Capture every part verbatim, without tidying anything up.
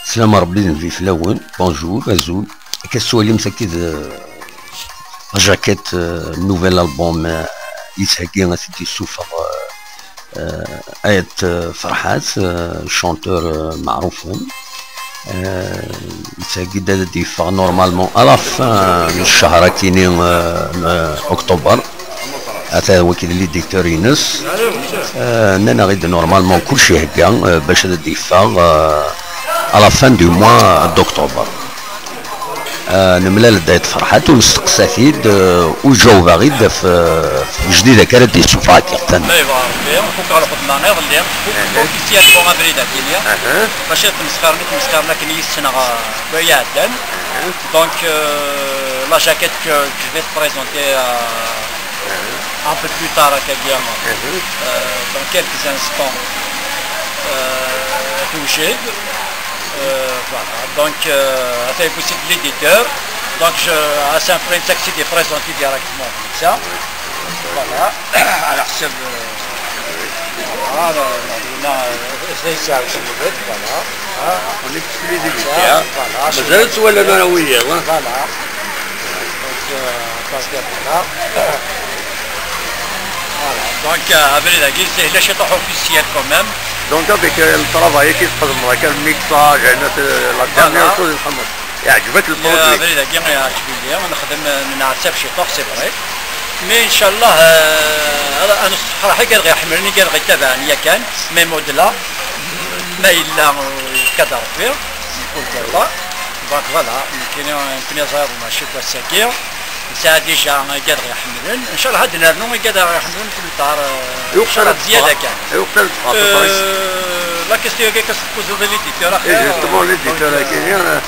Slam Rebbi d nnbi fell-awen. Bonjour, azul. Akka tettwalim tagi d, euh, la jaquette, euh, nouvel album, euh, yettheggi ad t-id-yessufeɣ, euh, euh, Ayt, euh, Ferḥat, euh, chanteur, euh, meɛrufen. Euh, yettheggi-d ad d-yeffeɣ normalement à la fin n ccher akini, euh, n, euh, octobre. Ata waki d l'éditeur-ines. Euh, nnan-aɣ-id normalement kullec ihegga, euh, bac ad d-yeffeɣ, euh, à la fin du mois d'octobre. Euh, nemlal-d Ayt Ferḥat u nesteqsa-t-id, euh, u iǧaweb-aɣ-id ɣef, euh, ɣef lejdid akka ara d-yessufeɣ akka. Ma yebɣa Rebbi, fukeɣ lxedma iḍelli, fukeɣ officiellement abrid akini, bac ad tmesxirem i tmesxirem akken yis-neɣ, euh, wa iɛeddan. Donc, euh, la jaquette que, que je vais te présenter, euh, un peu plus tard, euh, dans quelques instants, euh, tewjed. Euh, voilà. Donc, euh, ata aussi de l'éditeur. Donc, je, à Saint-Prince, c'est présenté directement comme ça. Voilà. Alors, c'est le, voilà, le, le, le, c'est ça, c'est le, voilà. Hein? On exclut les éditeurs. Voilà, c'est le, voilà. Donc, euh, à partir de là, voilà. Donc, euh, abrid-agi, c'est le château officiel quand même. Donc, avec, euh, le travail qui se passe, le mixage, euh, la dernière chose, yeɛǧeb-ak le produit? Abrid-agi yeɛǧeb-iyi, nexdem, nneɛtab ciṭuḥ, c'est vrai. Mais, ncallah, euh, ad nessefreḥ igad ɣ-iḥemmlen, igad ɣ-ittabaɛen yakan, même au-delà, ma yella, euh, yefka-d Rebbi, mkul tirba. Donc, voilà, nekkini, nekkini ẓriɣ mačči n wass-agi. Nesɛa déjà igad ɣ-iḥemmlen. Ncallah ad d-nernu igad ɣ-iḥemmlen plus tard, euh, ncallah d zzyada kan. Ayweq ara d-teffeɣ? Euh, la question-agi, qu'est-ce que vous avez dit, à la fin? Et justement, l'éditeur-agi, euh,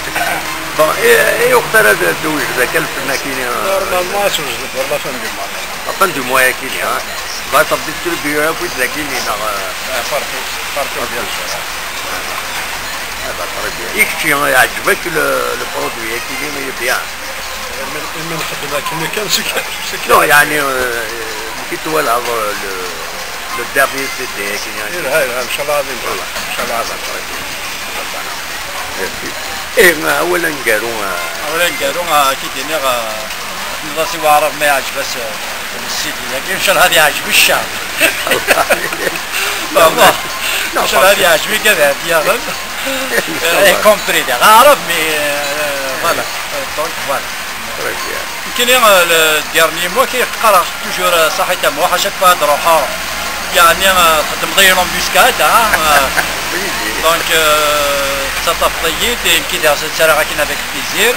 bon, et, et ayweq ara d-, d-tewjed akka lfenn-agi, euh? Normalement, ad tewjed vers la fin du mois. La fin du mois-agi, hein. Bah, ça distribue akk-agi, neɣ, euh, partout, partout, bien sûr. Ah, bah, très bien. I kečč, yeɛǧeb-ak le, le produit-agi, il est bien? Imi, imi nxeddem akken kan, c'est que, c'est que... Non, yeɛni, euh, amek i twalaḍ, euh, le, le dernier C D-agi, yeɛni? Yelha, yelha, ncallah ad yenǧeḥ. Voilà. Ncallah ad yenǧeḥ. Merci. Eh, awal aneggaru, euh, awal aneggaru, euh, ad k-id-iniɣ, euh, tenniḍ-as i Waɛrab ma yeɛǧeb-as, euh, le C D-agi, ncallah ad yeɛǧeb i ccɛeb. Ncallah ad yeɛǧeb i Gad Ɛedyaɣen. Euh, y compris daɣ Aɛrab, mais, euh, voilà. Euh, donc, voilà. Très bien. Nekkini, euh, le dernier mois, ki qqareɣ toujours, euh, Saḥit a Muḥ, à chaque fois ad ruḥeɣ, yeɛni, euh, txeddmeḍ-iyi l'embuscade, hein, euh, donc, euh, tettaṭṭafeḍ-iyi-d, et nekki daɣ ttarraɣ akken avec plaisir.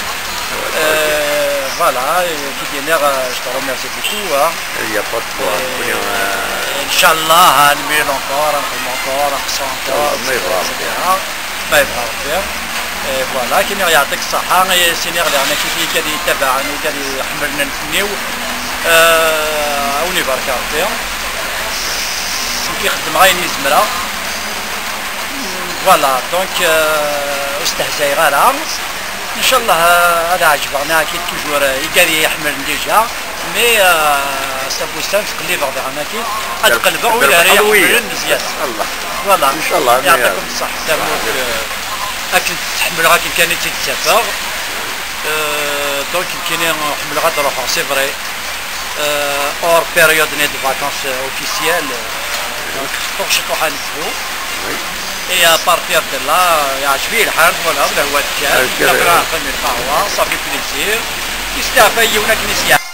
Euh, voilà, et ki d-iniɣ, euh, je te remercie beaucoup, hein. Il y a pas de problème. Et, euh, ncallah, ad nemlil encore, ad nxeddem encore, ad nqeṣṣer encore, et cetera. Ma yebɣa Rebbi. Et voilà, ad k-iniɣ yeɛṭik ṣṣeḥḥa, i sin iɣliɣen-agi i gad yettabaɛen, i gad iḥemmlen anfenni-w, euh, ad wen-ibarek Rebbi. Nekki xeddmeɣ ayen i zemreɣ. Voilà, donc, euh, ur stehzayeɣ ara. Ncallah, euh, ad ɛejbeɣ, neɣ akid toujours, euh, i gad iḥemmlen déjà. Mais, euh, s tabustant, ttqellibeɣ daɣen akid. Ad qelbeɣ wid ara iḥemmlen mezya. Voilà. Ncallah. Yeɛṭikum ṣṣeḥḥa, tamurt, euh, akken tt-ḥemmleɣ, akken kan i tt-id-ttafeɣ. Euh, donc, nekkini ḥemmleɣ ad ruḥeɣ, c'est vrai. Euh, hors période-nni de vacances, euh, officielles, euh, donc, tuɣ ciṭuḥ anebdu. Et à partir de là, yeɛjeb-iyi lḥal, twalaḍ, lehwa tekkat, aql-aɣ ɣer lqahwa, ça fait plaisir. Yesteɛfa yiwen akken i s-yeɛjeb.